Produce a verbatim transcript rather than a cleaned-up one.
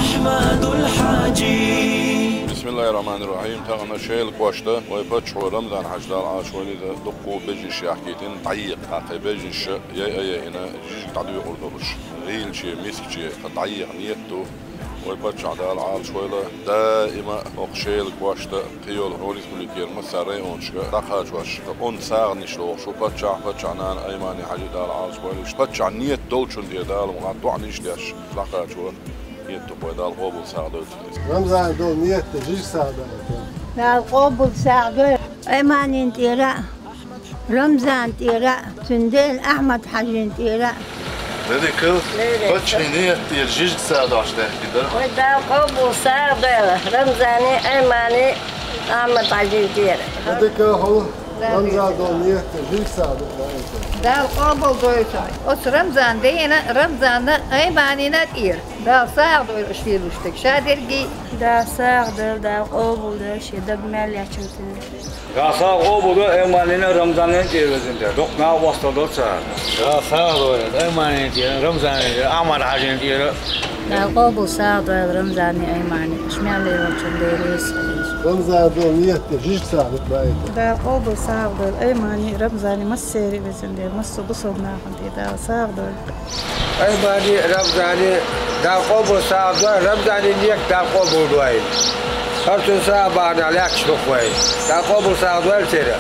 أحمد الحاجي. بسم الله الرحمن الرحيم. Тахана Шелан кӀошта вай паччахьо Рамзан-Хьажа, Дала Ӏалашвойла, дуккха бежнаш яхкийтина, дӀайийкъа кхы бежнаш, яйъа-яйъина, жижиг дӀадоькъур долуш. ГӀийлаче, мискаче кхы дӀайийкъа ниет ду. Вай паччахь, Дала Ӏалашвойла, даима а хӀокху Шелан кӀошта кхийолу хӀора республикера массо а районашка дӀакхачош, онда сагӀанаш дохуш ву паччахь, паччахьан нана Аймани-Хьажа, Дала Ӏалашбойла. Паччахьан ниет долчунна тӀера Дала мукъ лахь, доӀанаш а деш, дӀакхачо ниет ду-кх вай, Дала къобал сагӀа дойла. Рамзана долу ниет ду, жижиг сагӀа дойла. Дала къобал сагӀа дойла Айманина тӀера а, Рамзанна тӀера а, цуьнан дена Ахьмад-Хьаьжина тӀера а. Дедикал, паччахьан ниет тӀера жижиг сагӀа дош даьхкина дара. Вай, Дала къобал сагӀа дойла Рамзани, Аймани, Ахьмад-Хьаьжина тӀера. Дедикал, хӀума, Рамзана долу ниет ду, жижиг сагӀа дойла. Дала къобал дойла оцу Рамзанан дена, Рамзанна, Айманина тӀера. Дала сагӀа дойла уьш лелош дерг, ша дерриге. Дала сагӀа дойла, Дала къобал дойла шен даг мел яьчун тӀера. Дала сагӀа къобал дойла Айманина, Рамзанина тӀера, везан Дела. Дукха накъосталла до царна. Дала сагӀа дойла Айманина тӀера, Рамзанина тӀера, Ахьмад-Хьаьжина тӀера. Дала къобал сагӀа дойла Рамзани, Аймани, уьш мел лелочун Дела веза. Рамзана долу ниет ду, жижиг сагӀа дойла. Дала къобал сагӀа дойла Аймани, Рамзани, массеран а, везан Дела, массо а бусалба нахана тӀера Дала сагӀа дойла. Аймани, Рамзани, Дала къобал сагӀа дойла, Рамзанин ниет Дала къобал дойла. ХӀара цуьнан сагӀа бахьанехь лаьтташ ду-кх вай. Дала къобал сагӀа дойла церан.